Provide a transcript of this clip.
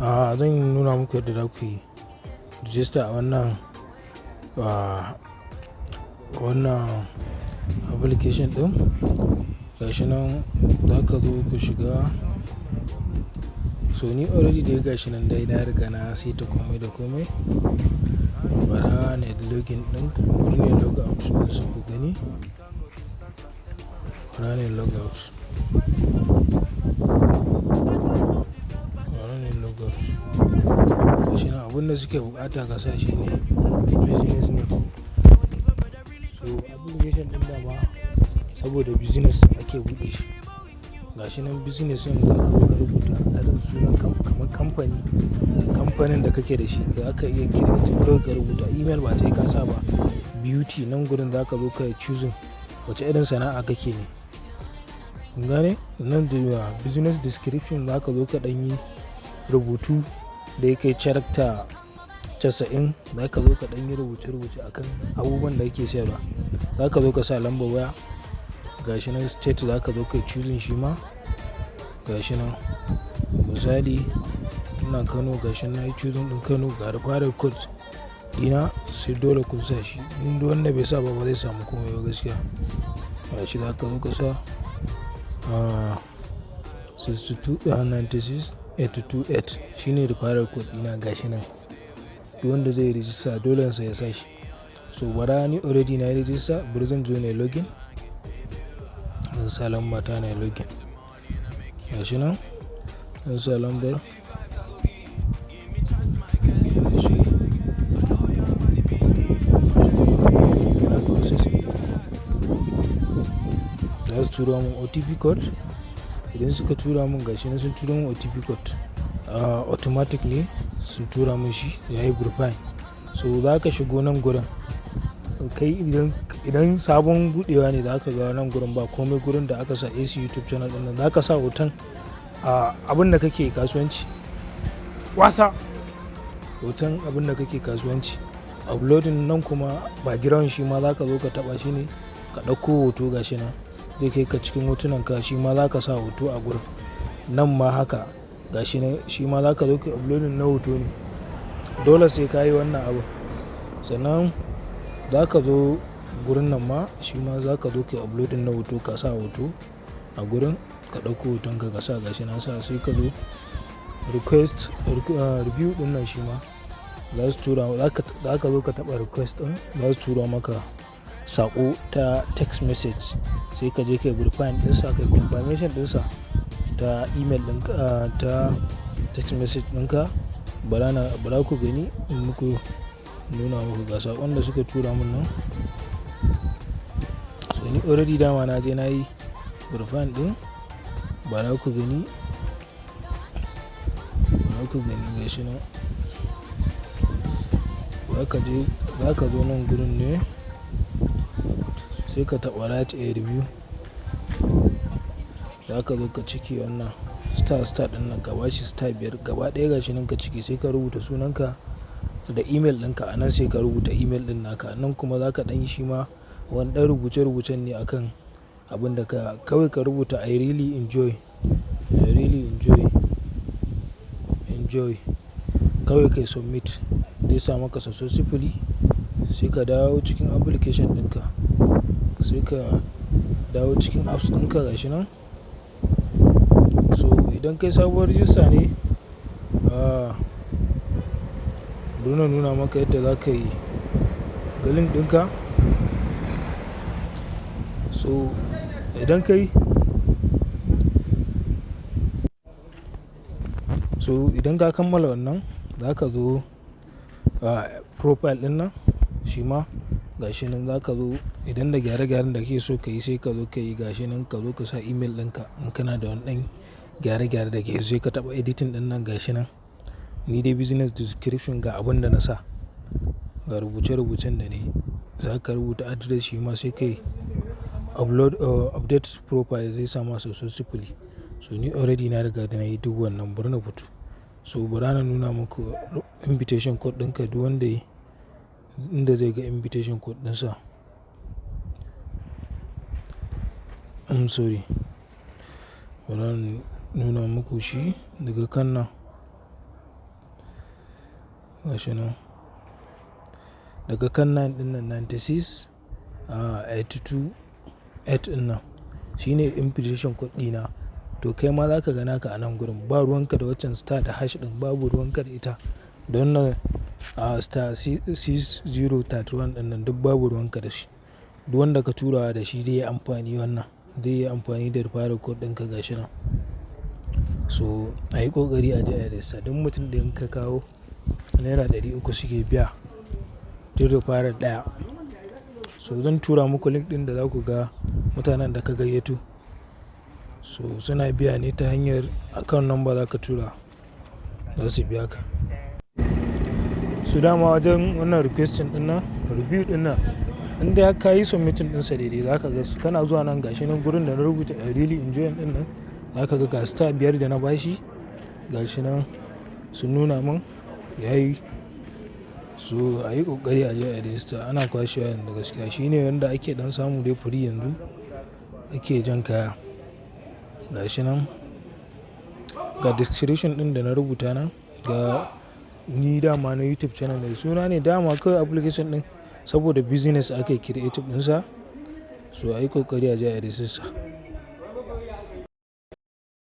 Zan nuna muku yadda za ku yi register a wannan application ɗin. Gashi nan za ka zo ku shiga. So ni already dai gashi nan dai na riga na saita komai da komai. Bara na yi login ɗin, bari na yi log out ɗin su ku gani. Bara na yi log out. Bara na yi log out. Gashi nan abun da suke buƙata ka sa shi ne business name. So application ɗin dama saboda business ake buɗe shi. Gashi nan business ɗin za ka zo ka rubuta irin sunan kamar kamfani, kamfanin da kake da shi. Za ka iya creating kawai ka rubuta email, ba sai ka sa ba. Beauty, nan gurin za ka zo ka yi choosing wace irin sana'a kake ne. Kun gane? Nan da business description za ka zo ka ɗan yi rubutu da yake character 90. Za ka zo ka ɗan yi rubuce-rubuce akan abubuwan da kake sayarwa. Za ka zo ka sa lambar waya. Gashi nan state za ka zo ka yi choosing shi ma. Gashi nan misali ina Kano, gashi nan nayi choosing ɗin Kano, ga referral code ɗina, sai dole kun sa shi. In duk wanda bai sa ba, ba zai samu komai ba gaskiya. Gashi za ka zo ka sa 62 96 82 8 shine referral code ɗina, gashi nan. Duk wanda zai yi register dole sai ya sa shi. So bara ni already na yi register, bari zan zo na yi login. Zan sa lamba ta na yi login. Gashi nan zan sa lambar. Gashi. Yana processing. Za su turo mun OTP code. Idan suka tura mun, gashi nan sun turo mun OTP code. Automatic ne sun tura mun shi, yayi verify. So za ka shigo nan gurin. Kai idan sabon buɗewa ne, za ka ga nan gurin ba komai, gurin da aka sa AC YouTube channel ɗin nan za ka sa hoton abin da kake kasuwanci. Wasa hoton abin da kake kasuwanci. Uploading nan kuma background, shi ma za ka zo ka taɓa shi ne ka ɗauko hoto, gashi nan. Zai kai ka cikin hotunan ka, shi ma za ka sa hoto a gurin. Nan ma haka, gashi nan, shi ma za ka zo ka uploading na hoto ne. Dole sai ka yi wannan abu. Sannan za ka zo gurin nan ma, shi ma za ka zo ka yi uploading na hoto, ka sa hoto a gurin, ka ɗauko hoton ka ka sa, gashi nan sa. Sai ka zo request review ɗin nan, shi ma za su tura, za ka zo ka taɓa request ɗin, za su tura maka saƙo ta text message, sai ka je ka yi verifying ɗinsa, ka yi confirmation ɗinsa ta email ɗinka, ta text message ɗinka. Bara ku gani in muku nuna muku, ga saƙon da suka tura mun nan. So ni already dama na je na yi verifying ɗin. Bara ku gani, bara ku gani, gashi nan. Za ka je, za ka zo nan gurin ne sai ka taɓa write a review. Za ka zo ka cike wannan star star ɗin nan, ka bashi star 5 gaba ɗaya, gashi nan ka cike, sai ka rubuta sunanka da email ɗinka a nan, sai ka rubuta email ɗin naka. Nan kuma za ka ɗan yi shi ma wani ɗan rubuce-rubucen ne akan abun da ka kawai ka rubuta "I really enjoy, I really enjoy, enjoy." Kawai kai submit, zai sa maka successfully. Sai ka dawo cikin application ɗinka, sai ka dawo cikin apps ɗinka, gashi nan. So idan kai sabuwar register ne, bari na nuna maka yadda za ka yi ga link ɗinka. So idan kai, so idan ka kammala wannan, za ka zo profile ɗin nan, shi ma gashi nan za ka zo, idan da gyare-gyaren da kake so ka yi, sai ka zo ka yi, gashi nan ka zo ka sa email ɗinka. In kana da wani ɗan gyare-gyare da ke so, sai ka taɓa editing ɗin nan, gashi nan. Ni dai business description ga abun da na sa, ga rubuce-rubucen da na yi. Za ka rubuta address, shi ma sai ka yi upload, update profile, zai sama successfully. So ni already na riga da na yi duk wannan, bari na fito. So bara na nuna muku invitation code ɗinka, duk wanda yi inda zai ga invitation code ɗinsa. I'm sorry. Bara na nuna muku shi daga kan nan. Gashi nan. Daga kan 9 ɗin nan, 96 82 8 ɗin nan shine invitation code ɗina. To, kai ma za ka ga naka a nan gurin. Ba ruwan ka da waccan star da hash ɗin, babu ruwan ka da ita. Da wannan *6031 ɗin nan, duk babu ruwan ka da shi. Duk wanda ka turawa da shi zai yi amfani wannan. Zai yi amfani da referral code ɗinka, gashi nan. So a yi ƙoƙari a je a yi register. Duk mutum ɗaya in ka kawo, ₦300 suke biya duk referral ɗaya. So zan tura muku link ɗin da za ku ga mutanen da ka gayyato. So suna biya ne ta hanyar account number za ka tura, za su biya ka. So dama wajen wannan requesting ɗin nan, review ɗin nan, in dai har ka yi submitting ɗinsa daidai, za ka ga kana zuwa nan, gashi nan gurin da na rubuta "I really enjoy" ɗin nan, za ka ga ga star 5 da na bashi, gashi nan sun nuna mun yayi. So a yi ƙoƙari a je a yi register. Ana kwashewa yanzu gaskiya. Shi ne wanda ake ɗan samu dai free yanzu ake jan kaya. Gashi nan ga description ɗin da na rubuta nan, ga ni dama na YouTube channel ne, suna ne dama kawai application ɗin saboda business aka yi creative ɗinsa. So a yi ƙoƙari a je a yi register.